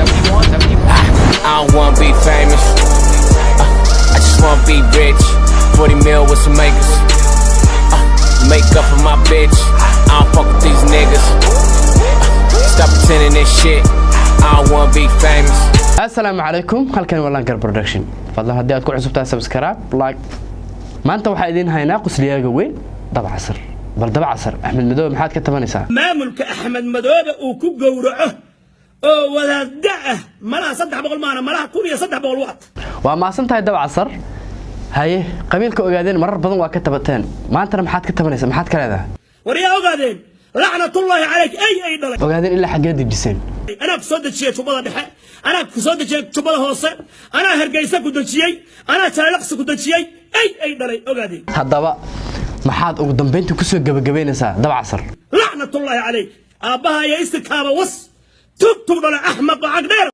71, 71. I don't wanna be famous. I just wanna be rich. 40 mil with some makers. Make up for my bitch. I don't fuck with these niggas. Stop pretending this shit. I don't wanna be famous. Asalaamu calaykum, halkani waa Langar Production. Fadlan haddii aad ku cusubtahay, subscribe, like. Maanta waxaa idiin haynaa qusliyaaga weyn Dabcasar. Bal Dabcasar, Axmed Madoobe maxaad ka tabanaysaa? Maamulka Axmed Madoobe uu ku gowraco oo wadaadda ah malaha 300 maana, malaha 1300 waat. Waa maasan tahay, Dabcasar. Haye, qabiilka Ogaadeen marar badan waa ka tabateen, maantana maxaad ka tabanaysaa? Maxaad ka leedahay? War yaa Ogaadeen, lacnatullaahi calayk, ay ay dhalay. Ogaadeen ilaa xaggee dejiseen? Anaa ku soo dejiyey Jubbada Dhexe, anaa ku soo dejiyey Jubbada Hoose, anaa Hargeysa ku dejiyey, anaa Jaleelaqsi ku dejiyey. Ay ay dhalay Ogaadeen. Haddaba maxaad ugu dambayntii kusoo gebagabaynaysaa, Dabcasar? Lacnatullaahi calayk, aabbaha iyo istirkaaba was tug tug dhalay, axmaq cagdheer.